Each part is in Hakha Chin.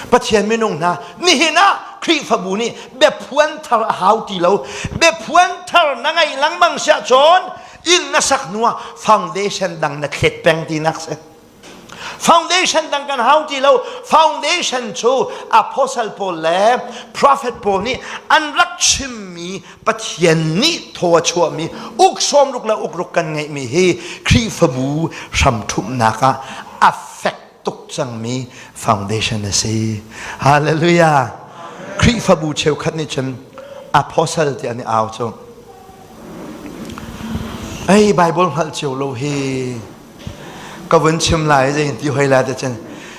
Pathian minung hna nihin ah Khrihfabu nih biaphuan thar a hau ti lo. Biaphuan thar na ngai lengmang siah cun inn na sak hnu ah foundation dang na thlet peng tinak si. Foundation dang kan hau ti lo. Foundation cu apostle pawl le prophet pawl nih an rak chimmi Pathian nih thaw a chuahmi uk sawmruk le ukruk kan ngeihmi hi Khrihfabu hramthumnak ah a fek tuk cangmi foundation a si. Hallelujah. Khrihfabu cheukhat nih cun apostle ti an i au cu. Ei Bible hngalh cio lo hi ka vun chim lai zei ti hoi lai te cun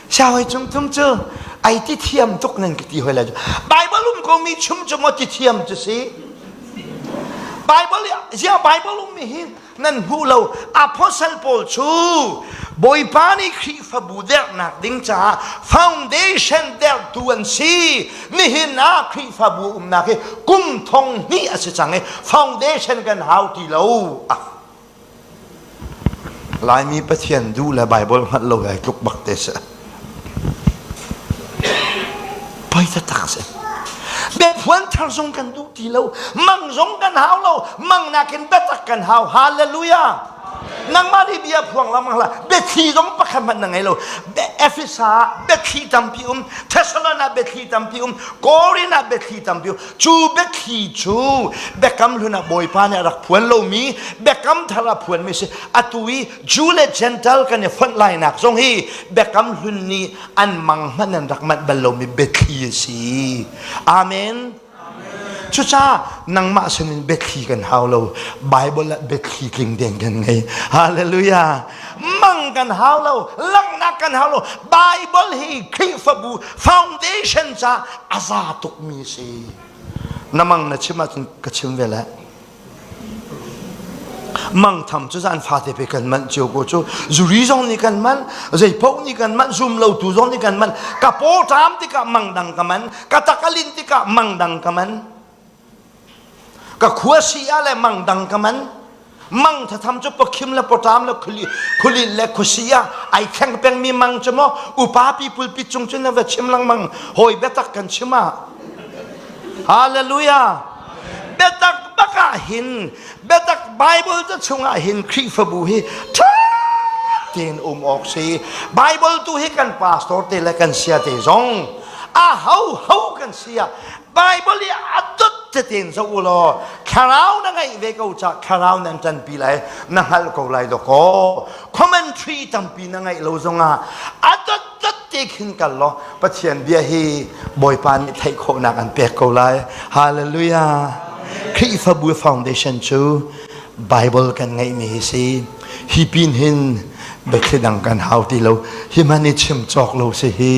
sia hoi cung tum cu ai ti thiam tuk nan ka ti hoi lai Bible um ko mi chum cu maw ti thiam cu si Bible zia Bible um mi hi nan hmu lo apostle pawl cu Bawipa nih Khrihfabu derhnak ding caah foundation derhtu an si nihin ah Khrihfabu umnak hi kum thong hnih a si cang i foundation kan hau ti lo ah Laimi Pathian duh le Baibal hngalh lo ai tluk bak te si. Poi taktak si. Biaphuan thar zong kan duh ti lo. Mang zong kan hau lo. Mang nakin biatak kan hau. Hallelujah. Nangmah nih bia phuang lamang hlah. Biathli zong pakhat hmanh na ngei lo. Efesa biathli tampi um. Thessalon ah biathli tampi um. Korin ah biathli tampi um. Cu biathli cu Biakam Hlun ah Bawipa nih a rak phuan lomi Biakam Thar ah phuanmi si. Atu i Jew le Gentile kan i fonh lainak zong hi Biakam Hlun nih an mang hmanh an rak manh bal lomi biathli a si. Amen. Cucaah nangmah sinin biathli kan hau lo. Bible ah biathli tling deng kan ngei. Hallelujah. Mang kan hau lo, langhnak kan hau lo. Bible hi Khrihfabu foundation ca a za tukmi si. Na mang na chim ahcun ka chim ve le. Mang tham cu zan fate pe kan manh cio ko cu zuri zong nih kan manh zei paoh nih kan manh zum lo tu zong nih kan manh ka paw ṭam tikah mang dang ka man ka tak a lin tikah mang dang ka man Ka khua si ah le mang dang ka man. Mang thatham cu pakhim le pawṭam le khuli khuli le khuasi ah ai thleng pengmi mang cu maw upa pi pulpit cung cun na va chim lengmang hawi biatak kan chim ah. Hallelujah. Biatak bak ah hin biatak Bible ca chungah hin Khrihfabu hi ṭha tein um awk si. Bible tu hi kan pastor te le kan sia te zong a ho ho kan si ah Bible i a dot tein zoh u law thlarau na ngeih ve ko ca thlarau nan ṭanpi lai na hngalh ko lai dawkaw commentary tampi na ngeih lo zongah a dot dot te khin kal law Pathian bia hi Bawipa nih theih khawhnak an pek ko lai hallelujah Khrihfabu foundation cu Bible kan ngeihmi hi si hi pin hin biathli dang kan hau ti lo hi man i chim cawk lo si hi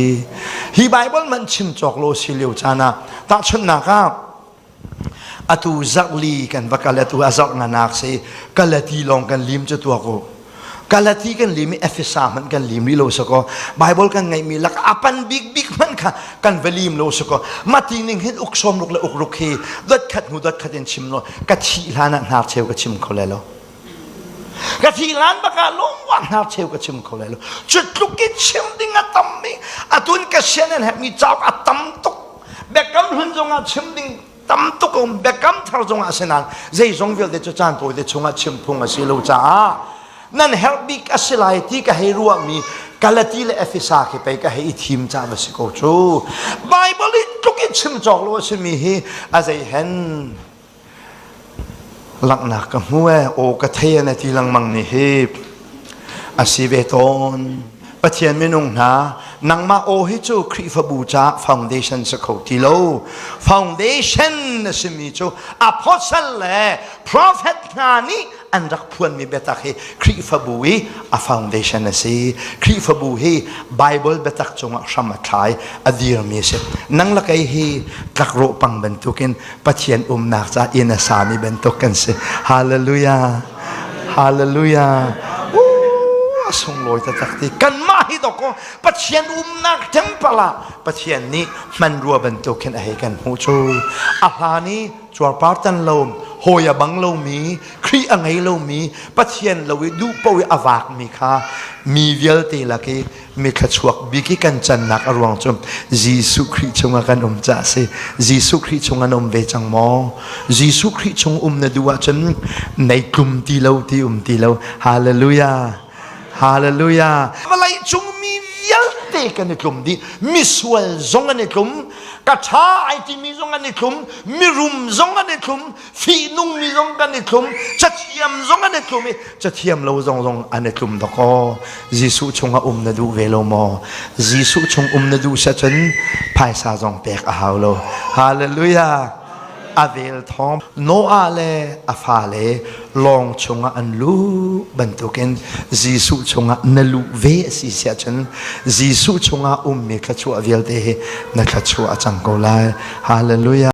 hi Bible man chim cawk lo si lio caan ah tahchunhnak ah atu zarhli kan va kal atu a zarh nganak si kalati lawng kan lim cu tuak u Galati kan lim i Efesa hmanh kan lim rih lo sakaw Bible kan ngeihmi lak apan bik bik hmanh kha kan va lim lo sakaw mati ning hin uk sawm ruk le uk ruk hi dot khat hnu dot khat in chim lo ka thih hlan ah hnar cheu ka chim kho lai lo ka thih hlan bak ah lungwang hnar cheu ka chim kho lai lo cu tluk in chim ding a tam mi atun ka sian an herhmi cauk a tam tuk biakam hlun zongah chim ding tam tuk um biakam thar zongah a si nain zeizong vialte cu caan tawite chungah chim phung a si lo caah nan herh bik a si lai ti ka hei ruahmi Galati le Efesa khi pei ka hei i thim ca va si ko cu Bible i tluk in chim cawk lo a simi hi a zei hen langhnak ka hmu e aw ka thei na ti lengmang ni hi a si ve tawn Pathian minung hna nangmah aw hi cu Khrihfabu caah foundation si kho ti lo foundation na simi cu apostle le prophet hna nih an rak phuanmi biatak hi Khrihfabu i a foundation a si Khrihfabu hi Bible biatak cungah hram a thlai a dirmi a si nang le kei hi tlakrawh pang bantukin Pathian umnak ca inn a sami bantuk kan si. Hallelujah. Hallelujah. A sunglawi taktak ti. Kanmah hi dawkaw Pathian umnak temple ah Pathian nih hmanrua bantuk khin a hei kan hmuh cu. A hlan i cuarpar tan lo. Hawi a bang lomi, Khrih a ngei lomi, Pathian lo i duh paoh i a vakmi kha mi vialte lak i mi thluachuak bik i kan cannak a ruang cu Jesuh Khrih chungah kan um caah a si. Jesuh Khrih chung an um ve cang maw? Jesuh Khrih chung um na duh ahcun nei tlum ti lo ti um ti lo. Hallelujah. Hallelujah. Vawlei cung mi vialte kan i tlum dih. Misual zong an i tlum. Ka ṭha ai timi zong an i tlum. Mirum zong an i tlum. Fihnungmi zong kan i thlum, cathiam zong an i thlum i cathiam lo zong zong an i tlum dakaw. Jesuh chungah um na duh ve lo maw? Jesuh chung um na duh cun phaisa zong pek a hau lo. Hallelujah! A vel thawng Noah le a fale lawng chungah an luh bantukin Jesuh chungah na luh ve a si siah cun Jesuh chungah ummi thluachuah vialte hi na thluachuah a cang ko lai. Hallelujah!